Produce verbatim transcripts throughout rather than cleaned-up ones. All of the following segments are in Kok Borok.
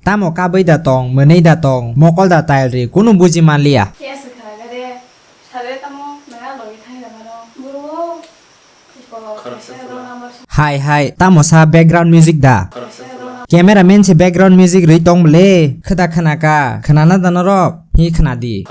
Tamo kabwi da tong, mwnwi da tong, mokol da tail ri, kunu buji manliya. Khe aswk khna khe de, sare tamo nang a logi thang da mano. Bro, Hai hai, tamo sa background music da? Cameraman se background music rwi tong bwle, khwda khwna ka, khwnana da norok? Hi khwna di.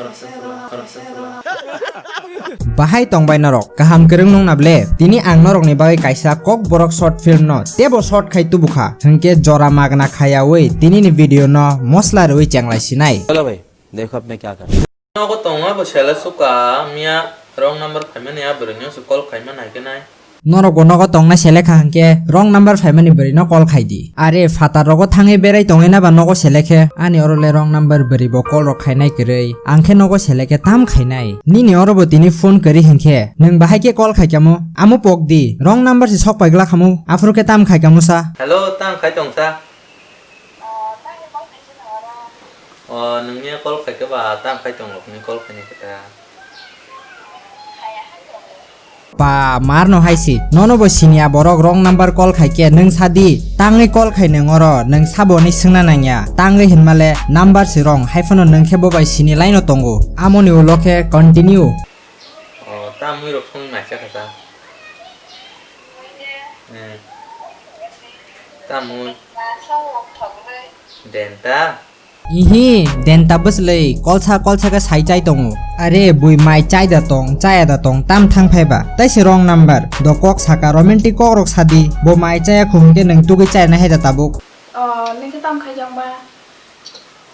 Bahai tong bai norok, kaham kwrwng nung na ble? Tini ang norok ni bagwi kaisa Kokborok short film no tebo short khai tubu kha, hwnkhe jora magna khayawi tini ni video no mosla rwi chenglai sinai. Hello bhai, dekho apni kya kar. Nogo tongo bo sele suka, miya wrong number phaimani a bwrwino se call khaima nai khe nai. Norok bo nogo tongna selekha hwnkhe wrong number phaimani bwrwino call khai di. Are phatar rogo thangwi berai tongwi naba nogo selekhe, ani oro le wrong number bwrwi bo call rok khainai kwrwi, ang khe nogo selekhe tam khainai. Nini oro bo tini phone kwrwi hwnkhe nwng bahai khe call khaikamo, amo pok di, wrong number se sok paigla khamu, aphuru khe tam khaikamo sa. Hello, tam khai tong sa. O, nwngni call khaikhe ba, tam khai tong rokni call khainai khe ta. Pa, mar no hai si, nono bo siniya borok wrong number call khaikhe nwng sa di, tangwi call khai nwng oro, nwng sabo hwnwi swngna nangya, tangwi hinmale number se wrong, hai phano nwng khe bo bai sini lai no tongo, amoni ulo khe continue. O, tamwi rok phone naikha kha ta. Eh. Tamwi. Denta. Ihi, denta bwslwi, kolsa kolsa khe sai chai tongo. Are, bui mai chai da tong, chaya da tong, tam thang phai ba. Tai se wrong number, do kok saka romantic kok rok sadi, bo mai chaya khu hwnkhe nwng tugwi chai na hai da tabuk. O, nini tam khai jang ba?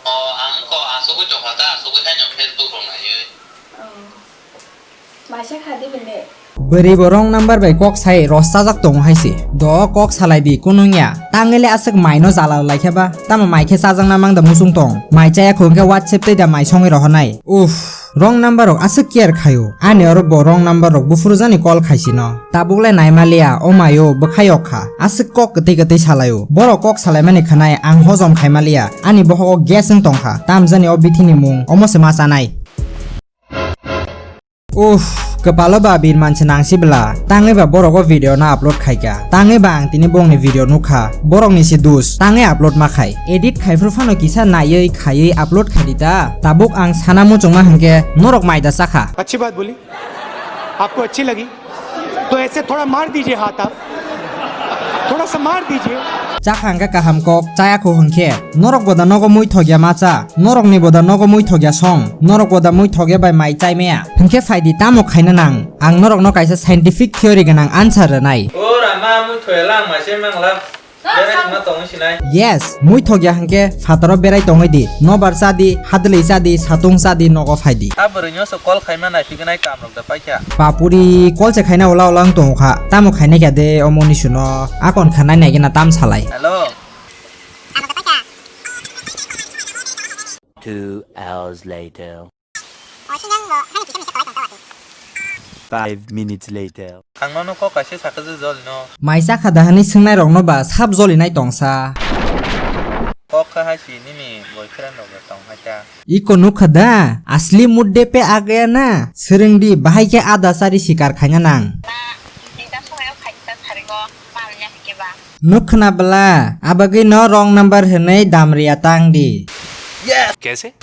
O, ang ko asugwi tong kha ta, asugwi thaino Facebook rok naiwi. O. Maisa kha di bini. Bwrwi bo wrong number bai kok sai ros chajak tongo hai se. Do kok salai di kunung ya. Tangwi le aswk mai no jala lai khe ba. Tamo mai khe chajak na mang da musung tong. Mai chaya khu hwnkhe WhatsApp tei da mai songwi rohornai. Uff, wrong number rok aswk care khaio. Ani oro bo wrong number rok buphuru jani call khaisi no. Tabuk le naima liya, o maio bwkhai yok kha. Aswk kok kwtwi kwtwi salaio. Borok kok salaimani khwnai ang hojom khaima liya. Ani bohogo gas wng tong kha. Tam jani o bithi ni mung, omo se ma chanai. Uff, kwpalo ba bir manse nangsi bwla. Tangwi ba borok o video no upload khaikha. Tangwi ba ang tini bongni video nukha. Borokni se dus. Tangwi upload ma khai. Edit khai phuru phano kisa naiwi khaiwi upload khai di ta. Tabuk ang sana muchungma hwnkhe norok mai da chakha. Achhi baat boli. Aapko achhi lagi? To aise thoda maar dijiye haath aap. Thoda sa maar dijiye. Chakha hwnkhe kaham kok, chaya khu hwnkhe. Norok boda nogo mui thokya ma cha, norokni boda nogo mui thokya song, norok boda mui thokya bai mai chai maya. Hwnkhe phai di tamo khaina nang, ang norokno kaisa scientific theory gwnang answer rwnai. O rama, mui thoya lang mai se mang lang. Yes, mui thokya hwnkhe phataro berai tongwi di, nobar cha di, hadwlwi cha di, satung cha di, nogo phai di. A bwrwino se call khaima naiphigwnai kam rok da paikha. Papuri call se khaina ola ola wng tongo kha. Tamo khainai kha de omo ni suno. Akon kha nai nai gena tam salai. Hello. Two hours later. Five minutes later. Ang nono kok kaisa sakha je jolino. Mai chakha da hwnwi swngnairokno ba sap jolinai tongsa. Kok kha hai si nini boyfriend rok tong hai ta. Iko nukha da, asli mudde pe a gaya na, swrwng di, bahai khe ada chari sikar khaina nang. Nuk khna bwla, abagwi no wrong number hwnwi damriya tang di. Kaise?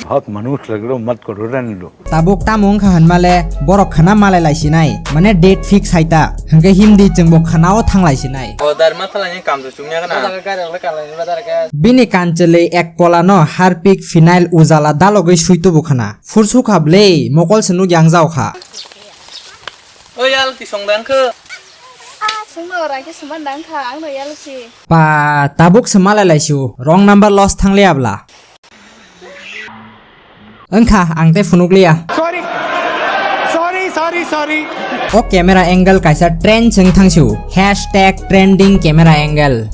बहुत मनुष्य लग रहे हो, मत करो, रहने दो। Tabuk tamo wngkha hwnmale borok khna malai lai sinai, mane date fix hai ta, hwnkhe himdi chwngbo khna o thang lai sinai. O dar ma khalai ni kam tu chumya gana. Bini kanchwlwi ek pola no harpik phenyl ujala dalogwi sui tubu khna. Phursu kha bwle, mokol se nuk yang jao kha. O yal tisong dang khe. Ah, sungma ora khe sungma dang kha, ang no yal si. Pa, tabuk se malai lai su, wrong number loss thang le abla. Wngkha, ang tei phunuk liya. Sorry. Sorry, sorry, sorry. O camera angle kaisa trend chwng thang su. Hashtag trending camera angle.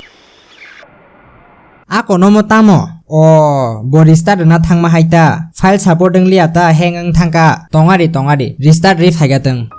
A kono mo tamo? O, bo restart rwna thangma hai ta. File support wng liya ta, hang wng thang ka. Tongari, tongari. Restart ri phai ka twng.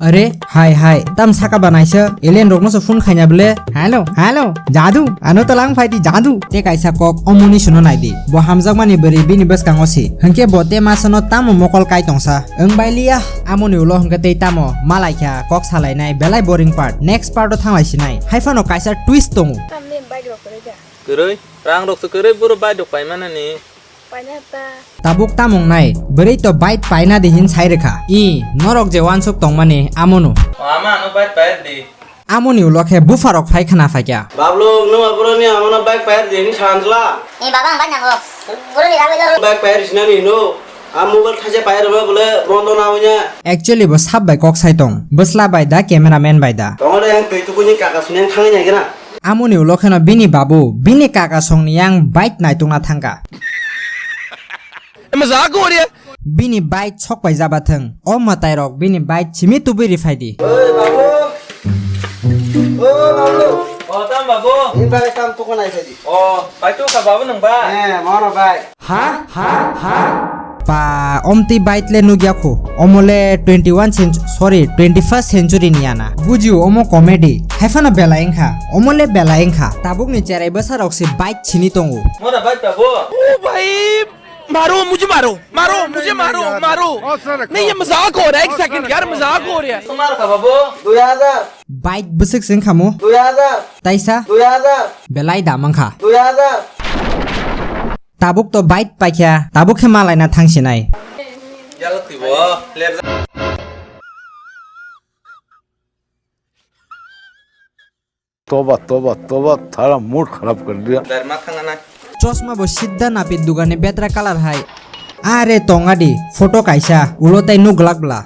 Are, hai, hai, tam saka banaisa, alien rokno se phone khaina bole. Hello, hello, jadu, ano talang phaidi jadu. Te kaisa kok omoni suno naidi. Bo hamjakmani bwrwi bini bwskango si. Hwnkhe bo te masano tamo mokol kai tongsa. Wng bailiya, amoni ulo hwnkhe tei tamo, malaikha, kok salainai, belai boring part. Next part o thanglai sinai. Haiphano kaisa twist tongo. Tamni bike rok kwrwi da? Kwrwi? Rang rok se kwrwi boro bike rok paimanani. Paina ta. Tabuk tamung nai, bwrwi to bike paina di hin sai rwkha. I, norok je wansuk tongmani amono. O ama ano bike pair di. Amoni ulo khe bupharok phai khna phaikha. Bablu, nwng aboroni amano bike pair di hin sanjla. Ni baba ang bike nango. Boroni ragwi doro. Bike pair sinani hino. A mobile thaisa pair rwma bole bondo na honya. Actually bo sab bai kok sai tong. Bwsla bai da, cameraman bai da. Tongo de ang twi tukuni kaka suni ang thangwi nai gana. Amoni ulo kheno bini babu, bini kaka songni yang bike naitukna thangkha. Mazak ho riya? Bini bike sok pai jaba thwng. O mwtai rok bini bike simi tubui riphai di. Oi babu. Oi babu. O tam babu. Ni bike tam tukun ai di. O, bike tukha babu nang ba? Eh, mono bike. Ha? Ha? Ha? Pa, omtwi bike le nukya khu. Omo le twenty one century, sorry, twenty first century ni ana. Bujio omo comedy. Haiphano belai wngkha. Omo le belai wngkha. Tabuk ni cherai bwsa rok se bike sini tongo. Mona bike babu. O bhai, maro, mujhe maro. Maro, mujhe maro, maro. Nahi, ye mazak ho raha hai, ek second yaar, mazak ho raha hai. Tumar kha babu? Dui hajar. Bike bwswk se wngkha mo? Dui hajar. Taisa? Dui hajar. Belai dam wngkha. Dui hajar. Tabuk to bike paikha, tabuk khe malaina thangsinai. Yalo twi bo, ler. Toba, toba, toba, thara mood kharap kar diya. Dar ma thanga na. Chosma bo sidda napit dugani betra colour hai. Are tonga di, photo kaisa, ulo tai nuk glak bla.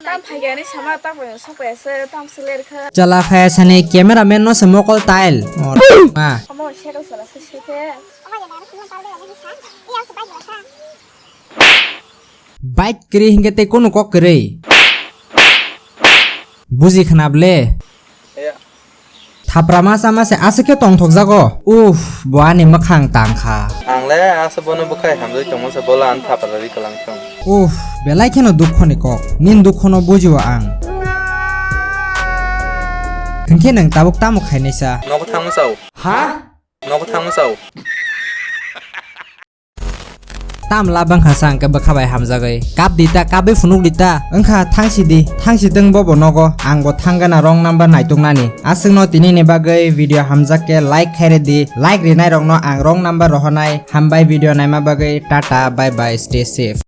Tam phaigani sama tam sokpaiase tam seler kha. Chala phaya sani cameraman no se mokol tail. Mor ma. Amo cycle sala se sete. Bike kwrwi hinkhe tei kunu kok kwrwi. Buji khna ble. Thapra ma chama se aswk khe tongthok jago. Uff, bo ani mwkhang tang kha. Ang le asa bono bwkhai hamjai tongma se bola an thapra ri kwlang thung. Uff, belai kheno dukho ni kok. Nini dukho no bujio ang. Hinkhe nwng tabuk tamo khainai sa? Nogo thangma sao. Ha? Nogo thangma sao. Tam labang kha sa hwnkhe bwkha bai hamjagwi. Kap di ta, kabwi phunuk di ta. Wngkha thangsi di, thangsi tong bobo nogo. Ang bo thang gana wrong number naituk nani. Aswk no tini ni bagwi video hamjak khe like khai rw di. Like rinai rok no ang wrong number rohornai. Hambai video naima bagwi. Tata, bye bye, stay safe.